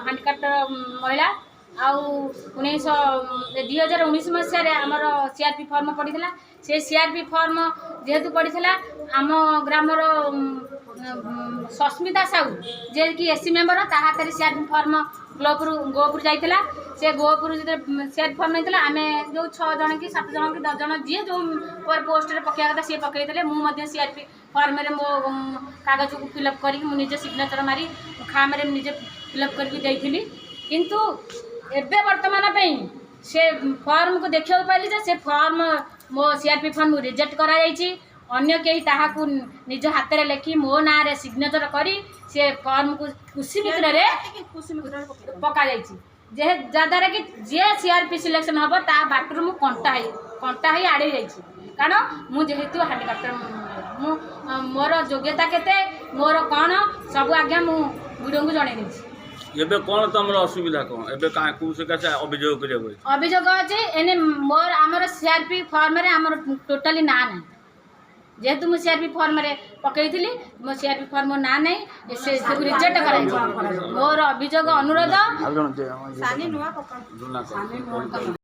Handicapped ମହିଳା। ଆଉ 2019 ମସିହାରେ ଆମର ସିଆର୍ପି ଫର୍ମ ପଡ଼ିଥିଲା। ସେ ସିଆର୍ପି ଫର୍ମ ଯେହେତୁ ପଡ଼ିଥିଲା, ଆମ ଗ୍ରାମର ସସ୍ମିତା ସାହୁ, ଯିଏକି ଏସି ମେମ୍ବର, ତା ହାତରେ ସିଆର୍ପି ଫର୍ମ ବ୍ଲକରୁ ଗୋପୁର ଯାଇଥିଲା। ସେ ଗୋପୁର ଯେତେବେଳେ ସିଆର୍ପି ଫର୍ମ ନେଇଥିଲା, ଆମେ ଯେଉଁ ଛଅ ଜଣ କି ସାତ ଜଣ କି 10 ଜଣ, ଯିଏ ଯେଉଁ ପୋଷ୍ଟରେ ପକାଇବା କଥା ସିଏ ପକାଇଥିଲେ। ମୁଁ ମଧ୍ୟ ସିଆର୍ପି ଫର୍ମରେ ମୋ କାଗଜକୁ ଫିଲ୍ଅପ୍ କରିକି, ମୁଁ ନିଜେ ସିଗ୍ନେଚର ମାରି, ଖାମରେ ନିଜେ ଫିଲ୍ଅପ୍ କରିକି ଦେଇଥିଲି। କିନ୍ତୁ ଏବେ ବର୍ତ୍ତମାନ ପାଇଁ ସେ ଫର୍ମକୁ ଦେଖିବାକୁ ପାଇଲି ଯେ ସେ ଫର୍ମ, ମୋ ସିଆର୍ପି ଫର୍ମକୁ ରିଜେକ୍ଟ କରାଯାଇଛି। ଅନ୍ୟ କେହି ତାହାକୁ ନିଜ ହାତରେ ଲେଖି, ମୋ ନାଁରେ ସିଗ୍ନେଚର କରି ସେ ଫର୍ମକୁ କୃଷି ମିତ୍ରରେ ପକାଯାଇଛି, ଯେ ଯାହାଦ୍ୱାରା କି ଯିଏ ସିଆର୍ପି ସିଲେକ୍ସନ୍ ହେବ, ତା ବାଟରୁ ମୁଁ କଣ୍ଟା ହେଇ ଆଡ଼େଇ ଯାଇଛି। କାରଣ ମୁଁ ଯେହେତୁ ହ୍ୟାଣ୍ଡିକ୍ୟାପ୍ଟର, ମୁଁ ମୋର ଯୋଗ୍ୟତା କେତେ, ମୋର କ'ଣ ସବୁ ଆଜ୍ଞା, ମୁଁ ବିଡ଼ିଓଙ୍କୁ ଜଣେଇ ଦେଇଛି। ଏବେ କ'ଣ ତମର ଅସୁବିଧା କ'ଣ? ଏବେ କାଁ କୋଉ ସକାଶେ ଅଭିଯୋଗ କରିବାକୁ ହେଇଛି? ଅଭିଯୋଗ ଅଛି, ଏନେ ମୋର ଆମର ସିଆର୍ପି ଫର୍ମରେ ଆମର ଟୋଟାଲି ନାଁ ନାହିଁ। ଯେହେତୁ ମୁଁ ସିଆର୍ପି ଫର୍ମରେ ପକେଇଥିଲି, ମୋ ସିଆର୍ପି ଫର୍ମ ନାଁ ନାହିଁ, ସେ ସବୁ ରିଜେକ୍ଟ କରାଯାଇଛି। ମୋର ଅଭିଯୋଗ ଅନୁରୋଧ। ଜୁନା କର।